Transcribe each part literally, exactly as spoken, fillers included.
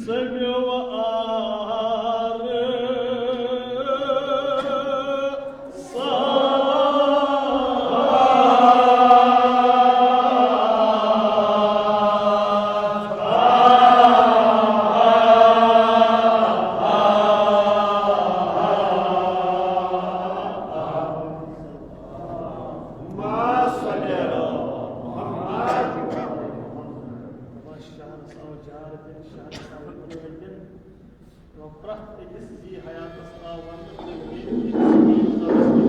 سمعوا R شہرس آو جار دِنہٕ، شہرس آو بُلٲے دِنہٕ۔ تو پرٛٮ۪تھ أکِس زی حیاتس آو وننہٕ، تُہۍ یِیِو أکِس مرگزارس پٮ۪ٹھ۔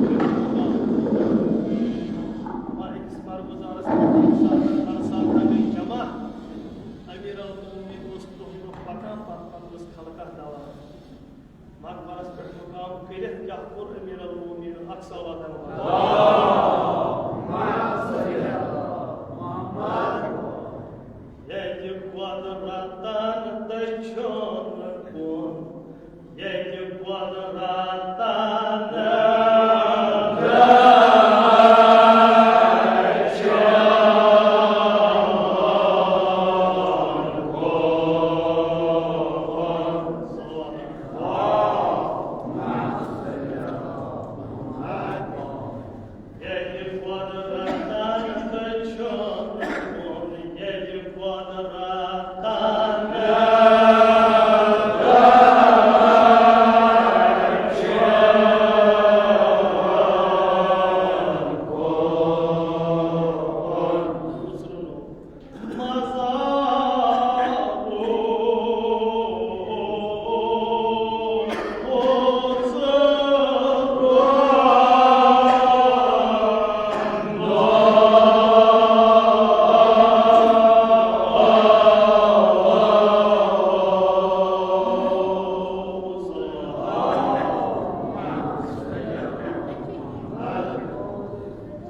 وۄنۍ أکِس مرگزارس پٮ۪ٹھ ییٚمہِ ساتہٕ انصار گٔے جمع، امیر المومنین اوس تُہنٛد برونٛہہ پکان، پتہٕ پتہٕ اوس خلقہ دوان۔ مقبرس پٮ۪ٹھ مقام کٔرِتھ کیٛاہ کوٚر امیر المومنین؟ اکھ صلوات انہو۔ ییٚتہِ قۄدرتن دٔچھُن کُن، ییٚتہِ قۄدرتن دٔچھُن کُن۔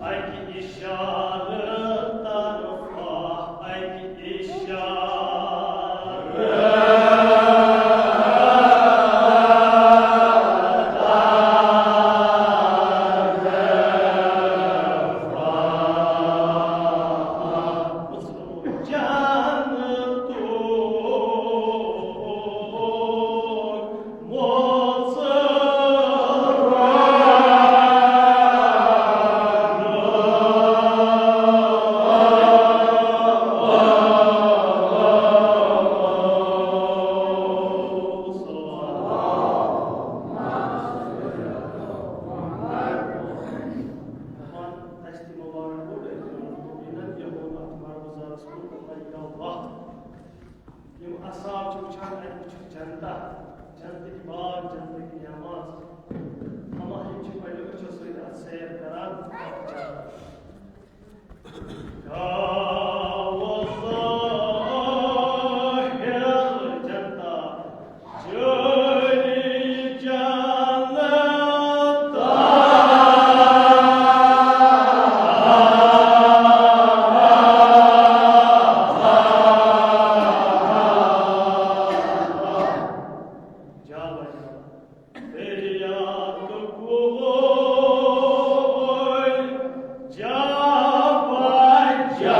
اکہِ اِشارٕ طرفہٕ، اکہِ اِشارٕ طرفہٕ۔ جنتُک دپان، اَسہِ تہِ مُبارک گوٚو، أسۍ چھِ یِمن یَتھ مرگزارس کُن، یا اللہ۔ یِم اصحاب چھِ وٕچھان، اَتہِ وٕچھُکھ جنتا، جنتٕکۍ باغ، جنتٕکۍ نعمات۔ اما یِم چھِ پننیو أچھو سۭتۍ اَتھ سیر کران۔ کیا وہ ظاہر جنتا جاری جنتا۔ جاوا جاوا۔ دریا تو کوئی جاوا جاوا۔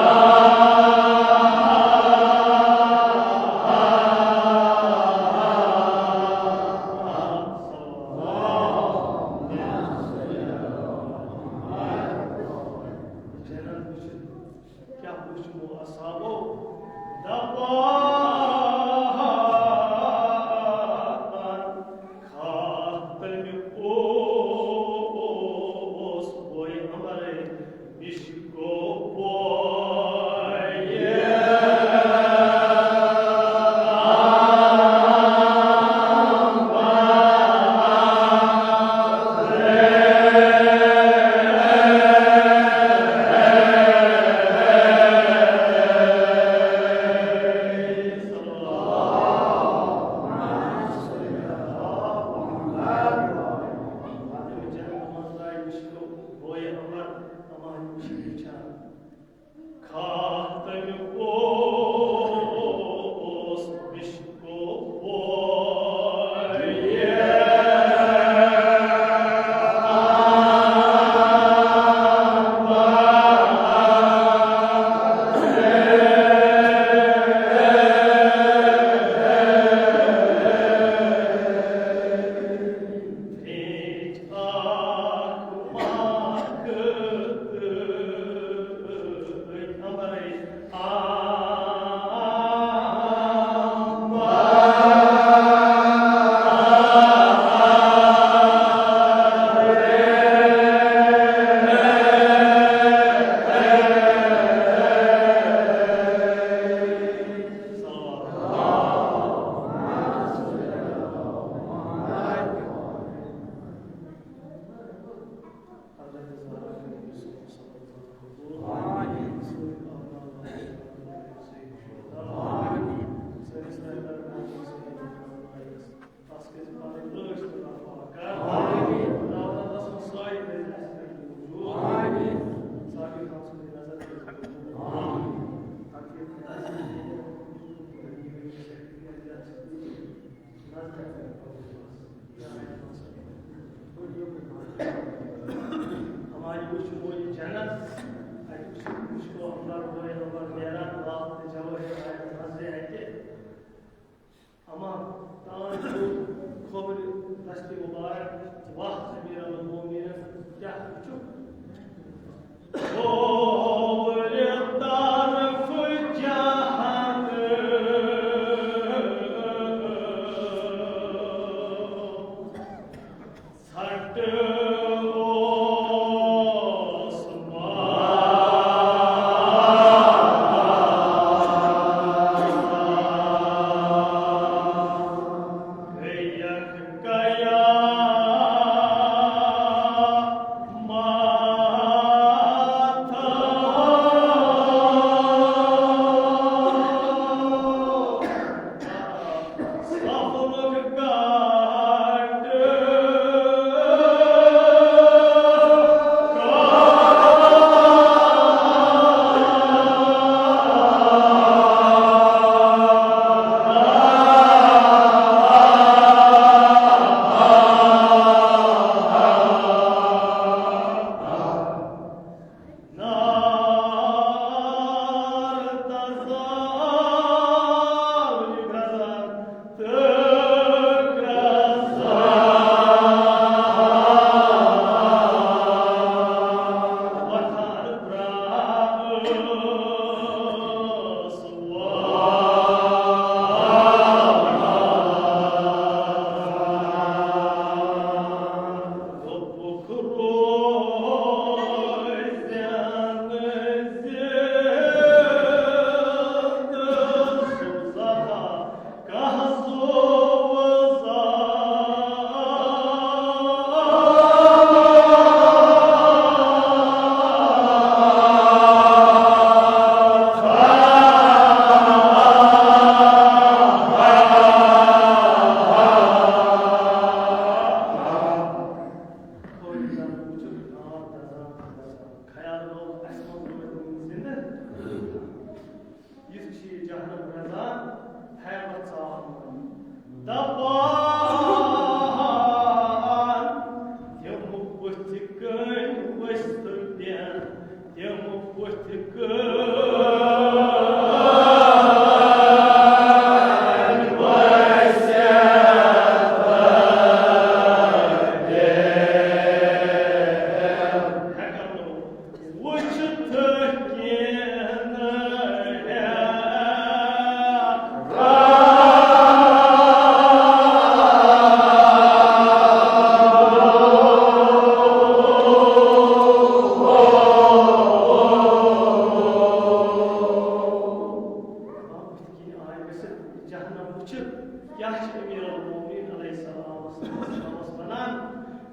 جہنم وٕچھِتھ کیٛاہ چھِ امیر المومنین علیہ السلام وسلامس ونان؟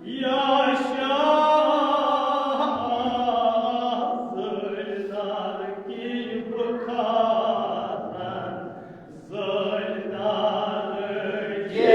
یا شاہ زٲلۍ نار کی بُخارن، زٲلۍ نار کی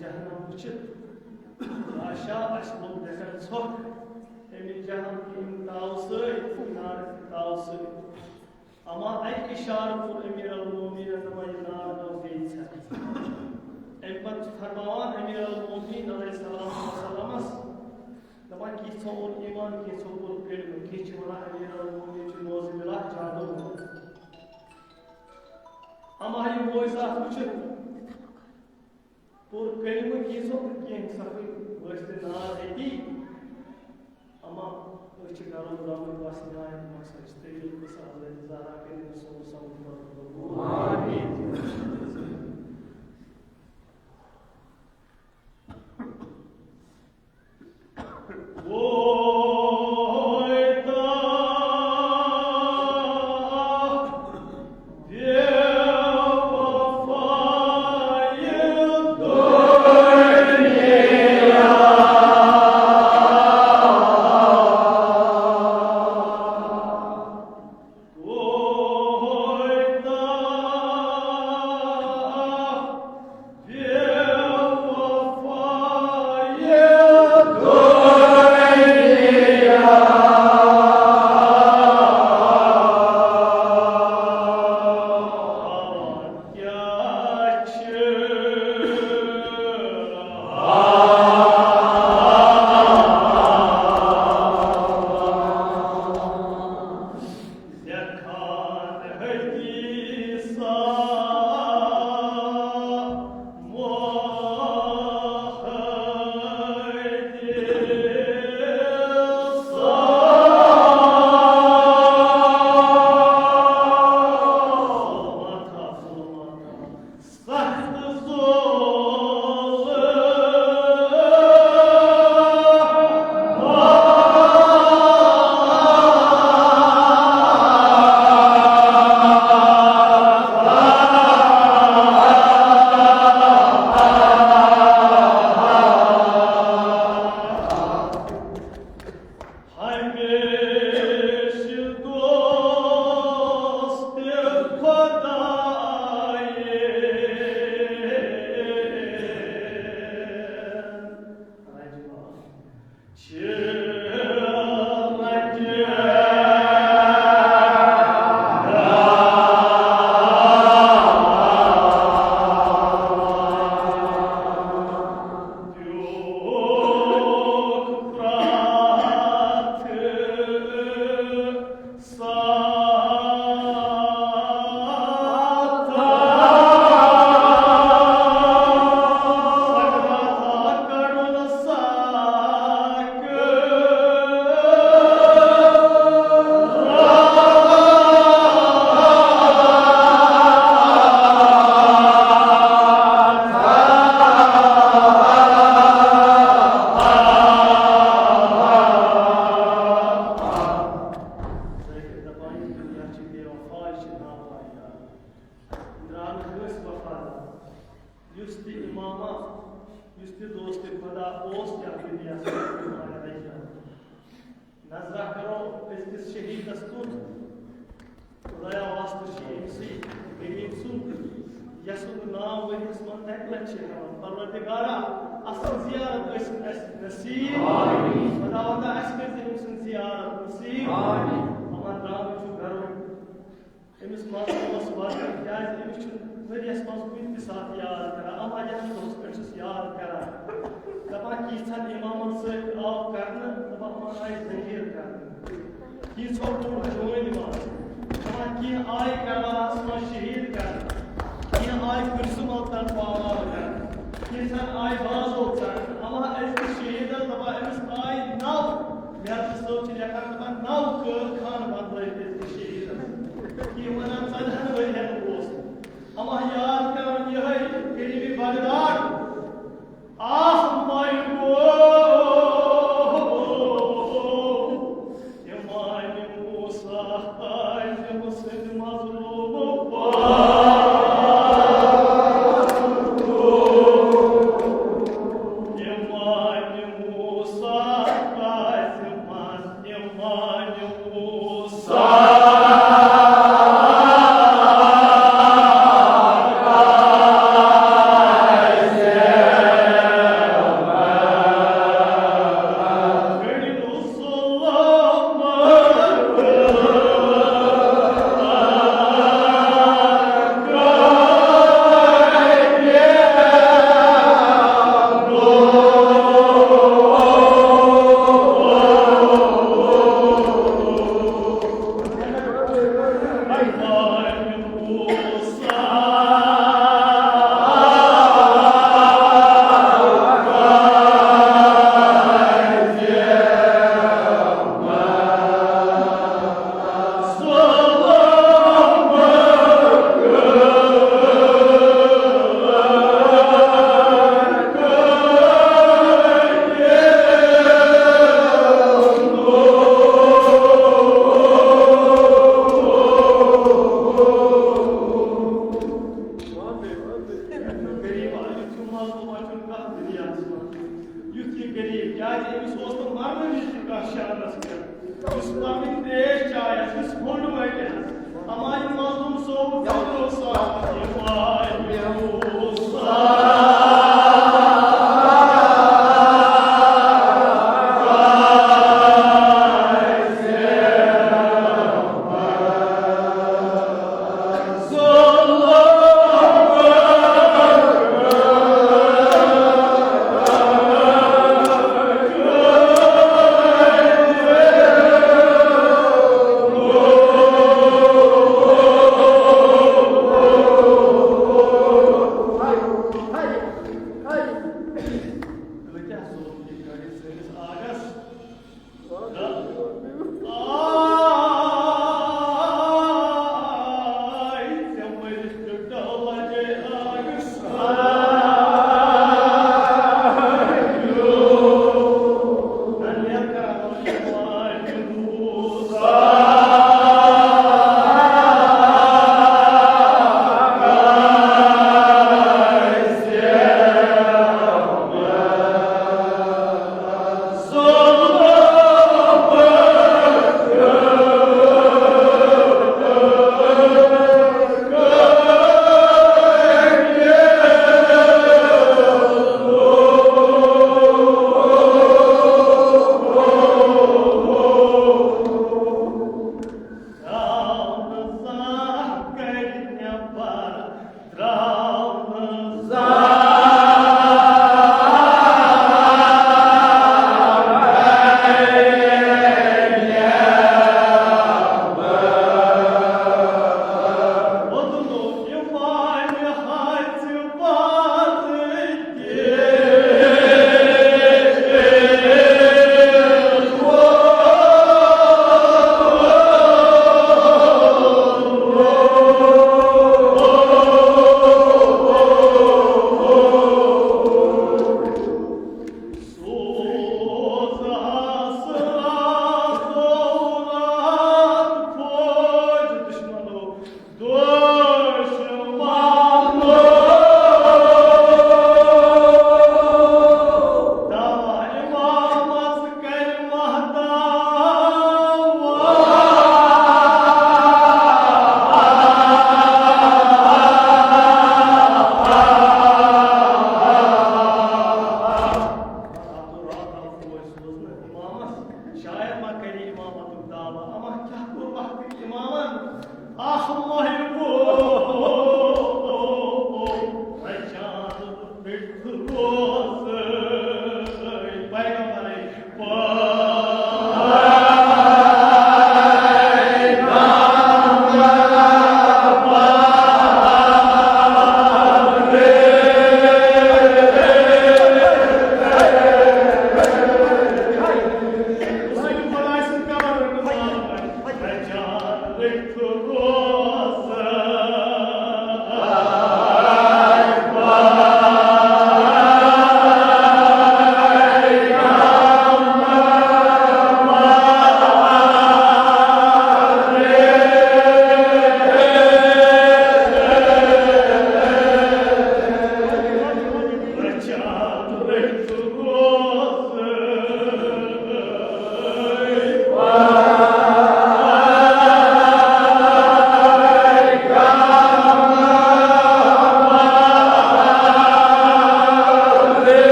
جہنم وٕچھِتھ، لاشا، اَسہِ لوٚگ دٮ۪کَن ژھۄکھ، اَمہِ جہنم کہِ اَمہِ تاوٕ سۭتۍ، اَمہِ نارٕ کہِ تاوٕ سۭتۍ۔ اما اَکہِ اِشارٕ کوٚر امیر المومنین، دَپان، یہِ نار گوٚو بیٚیہِ ژھٮ۪تھ۔ اَمہِ پتہٕ چھُ فرماوان امیر المومنین علیہ الصلوۃ والسلامس، دَپان، کینٛژھو اوٚن ایمان، کینٛژھو کوٚر کلمہٕ، کینٛہہ چھِ وَنان امیر المومنین چھُ نعوذ باللہ جادو گوٚمُت۔ اما یہِ معجزات وٕچھِتھ، پوٚر کلمہٕ کینٛژھو تہٕ کینٛہہ سخٕے ؤسۍ تہِ نار أتی۔ اما أسۍ چھِ کرو درٛامٕتۍ بس نیاے، اما سۄ چھِ تیٚلہِ قٕصہٕ حضرت زہرا کٔرِتھ سون سمجھ پتہٕ۔ آمین۔ یُس تہِ امامہ، یُس تہِ دوست خدا اوس یتھ دُنیاہس منٛز، تِم آیہِ رجعت۔ نظرہ کرو أزکِس شہیدس کُن۔ خدایا واسطہٕ چھِ أمۍ سٕے غریٖب سُنٛد، یَسُنٛد ناو ؤریَس منٛز اَکہِ لَٹہِ چھِ ہٮ۪وان۔ پروردگارا، اَصٕل زیارت ٲسِن اَسہِ نصیٖب۔ آمین۔ خداوندا، اَسہِ کٔرۍ زِ أمۍ سٕنٛز زیارت نصیٖب۔ آمین۔ اَما درٛامٕتۍ چھُ گَرُن۔ أمِس مظلوٗمَس وَتھ، کیٛازِ أمِس چھُنہٕ ؤریَس منٛز کُنہِ تہِ ساتہٕ یاد کران، اَما یَتھ دۄہَس پٮ۪ٹھ چھُس یاد کران۔ دَپان، کینٛژھن اِمامَن سۭتۍ آو کرنہٕ، دَپان، یِمَن آیہِ زٔمیٖر کرنہٕ۔ کینٛژھو کوٚر جوٲنۍ منٛز، دَپان، کینٛہہ آیہِ کربلاہَس منٛز شہیٖد کرنہٕ، کینٛہہ آیہِ کُرسہِ منٛز تَن پامال کرنہٕ، کینٛژھن آیہِ بازو ژَٹنہٕ۔ اَما أزکِس شہیٖدَس دَپان، أمِس آیہِ نَو، میرزا صٲب چھِ لیکھان، دَپان، نَو قٲد خانہٕ بدلٲوِتھ أزکِس شہیٖدَس۔ یہِ وَنان، ژۄدہَن ؤرۍیَن اوس۔ اَما یاد کران یِہوٚے غریٖبی بغداد۔ آہ مایہِ گوٚو امام موسیٰ کاظم سٕنٛدِ مظلوٗمہٕ پاک۔ امام موسیٰ کاظمس، امام موسیٰ غریٖب آیہِ، یُتھ یہِ مظلوم آسہِ کانٛہہ دُنیاہَس منٛز۔ یُتھ یہِ غریٖب، کیٛازِ أمِس اوس نہٕ مرنہٕ وِزِ تہِ کانٛہہ شہرَس پٮ۪ٹھ۔ یُس پَنٕنۍ ترٛیش چاے آسہِ، یُس کھنٛڈ وَٹہِ آسہِ، اَما یہِ مظلوم صٲب فخر اوس آسان، یہِ ماے اوس آسان۔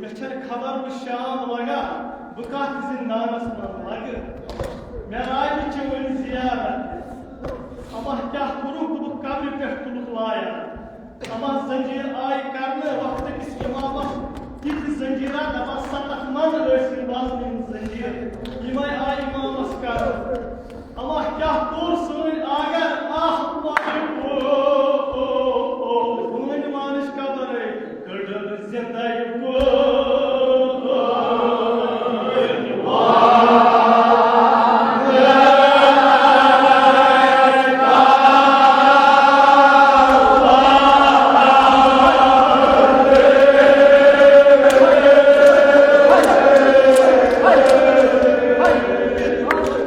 مےٚ چھَنہٕ خبر بہٕ شام لگا، بہٕ کَتھ زِندانَس منٛز لگہٕ۔ مےٚ راوِ چٲنۍ زیارت۔ اما کیٛاہ کوٚرُکھ، بہٕ قبرِ پٮ۪ٹھ تُلُکھ لایان۔ اما زنجیٖر آیہِ کرنہٕ وقتہٕ کِس اِمامَس تِتھۍ زنجیٖرا، دَپان ستَتھ من ٲسِن وزنہِ ہٕنٛز زنجیٖر۔ یِمَے آیہِ اِمامَس کرنہٕ۔ اما کیٛاہ کوٚر سٲنۍ آگر، آہ، پایہِ ووت۔ وٲنۍ مانٕچ قبرے کٔڈٕن زِندَے پٲٹھۍ۔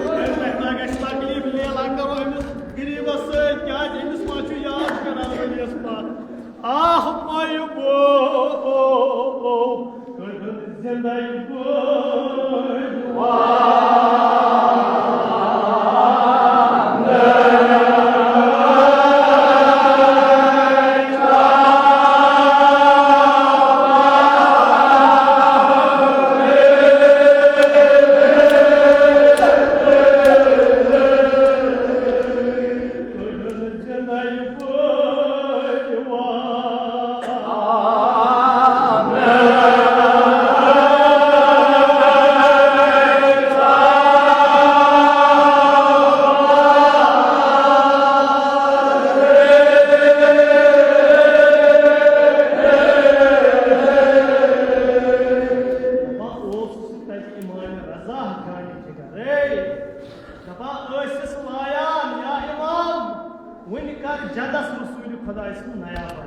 تۄہہِ ما گژھِ تکلیف، لیلا کرو أمِس غریٖبس سۭتۍ، کیٛازِ أمِس ما چھُ یاد کران ؤریَس پتھ؟ آہ، پایہِ ووت، کٔڈٕن زِندَے پٲٹھۍ۔ دپان اوسُس تتہِ امام رضا گاڑِ فِکر۔ ہے، دپان ٲسِس وایان، یا امام، وُنہِ کر جدس رسول خداے سُنٛد نیابر،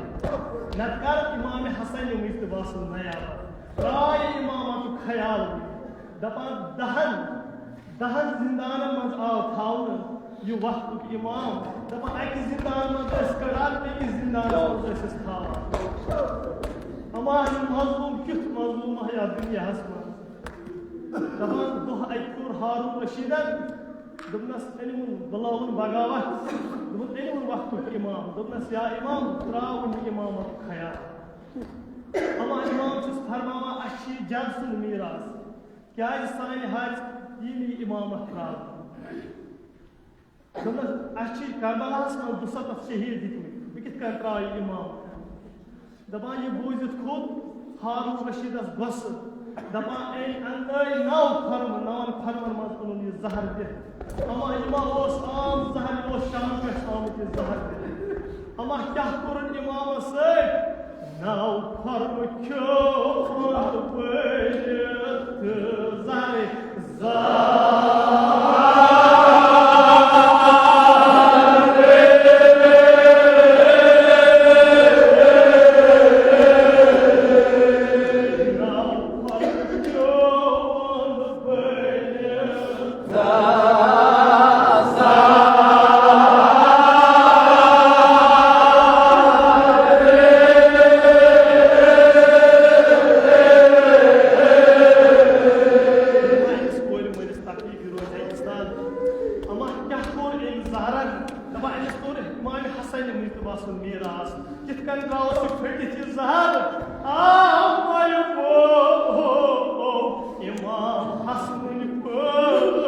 نتہٕ کر امام حسن مجتبیٰ سُنٛد نیابر۔ ترٛاو یہِ امامتُک خیال۔ دپان دہن، دہن زندانن منٛز آو تھاونہٕ یہِ وقتُک امام۔ دپان اکہِ زندان منٛز ٲسۍ کڑان، بیٚکِس زندانس منٛز ٲسِس تھاوان۔ اما یہِ مظلوم کیُتھ مظلوم یتھ دُنیاہس منٛز۔ دپان دۄہ اکہِ کوٚر ہارون رشیدن، دوٚپنس أنۍ وُن بلاوُن بغاوت، دوٚپُن أنۍ وُن وقتُک امام، دوٚپنس یا امام ترٛاو وُن یہِ امامتُک خیال۔ اما امام چھُس فرماوان، اسہِ چھُ یہِ جد سُنٛد میراث، کیازِ سانہِ ہارِ یی نہٕ یہِ امامت ترٛاونہٕ؟ دوٚپنس، اسہِ چھِ کربلاہس منٛز دُسَتتھ شہیٖد دِتمٕتۍ، بہٕ کِتھ کٔنۍ ترٛاوٕ یہِ امامت؟ دپان یہِ بوٗزِتھ کھوٚت ہارون رشیدس غۄصہٕ، دپان أمۍ اننٲے نو خۄرمہٕ، نون خۄرمن منٛز اوٚنُن یہِ زہر دِتھ۔ اما یہِ ما اوس عام زہر، یہِ اوس شام پٮ۪ٹھ آمُت یہِ زہر دِتھ۔ اما کیٛاہ کوٚرُن امامس سۭتۍ؟ نو خۄرمہٕ کھیوٚو بٔلِتھ تہٕ زہرے تکلیف یہِ روزِ أکِس تام۔ اما کیٛاہ کوٚر أمۍ زہرن؟ دپان أمِس کوٚر امام حسن مجتبیٰ سُنٛد میراث۔ کِتھ کٔنۍ ترٛاوس یہِ پھٔٹِتھ یہِ زہر؟ آ، وۄنۍ گوٚو امام حسنٕنۍ پٲٹھۍ۔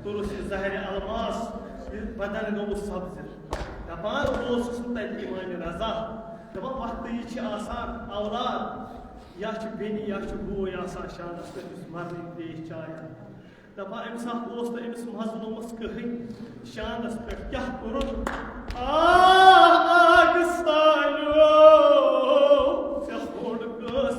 تُلُس یہِ زہرِ الماس، یہِ بدن گوٚوُس سبزِ۔ دپان اوسُس نہٕ تتہِ امام رضا۔ دپان وقتہٕ یہِ چھِ آسان اولاد، یا چھُ بیٚنہِ یا چھُ بوے آسان شانس پٮ۪ٹھ یُس مرنٕکۍ پیش چھِ آیان۔ دپان امہِ ساتہٕ اوس نہٕ أمِس مظلومس کٕہٕنۍ شانس پٮ۪ٹھ۔ کیٛاہ کوٚرُن؟ آہ، آگہٕ سالیو، ژےٚ ہوٚٹ کٔژ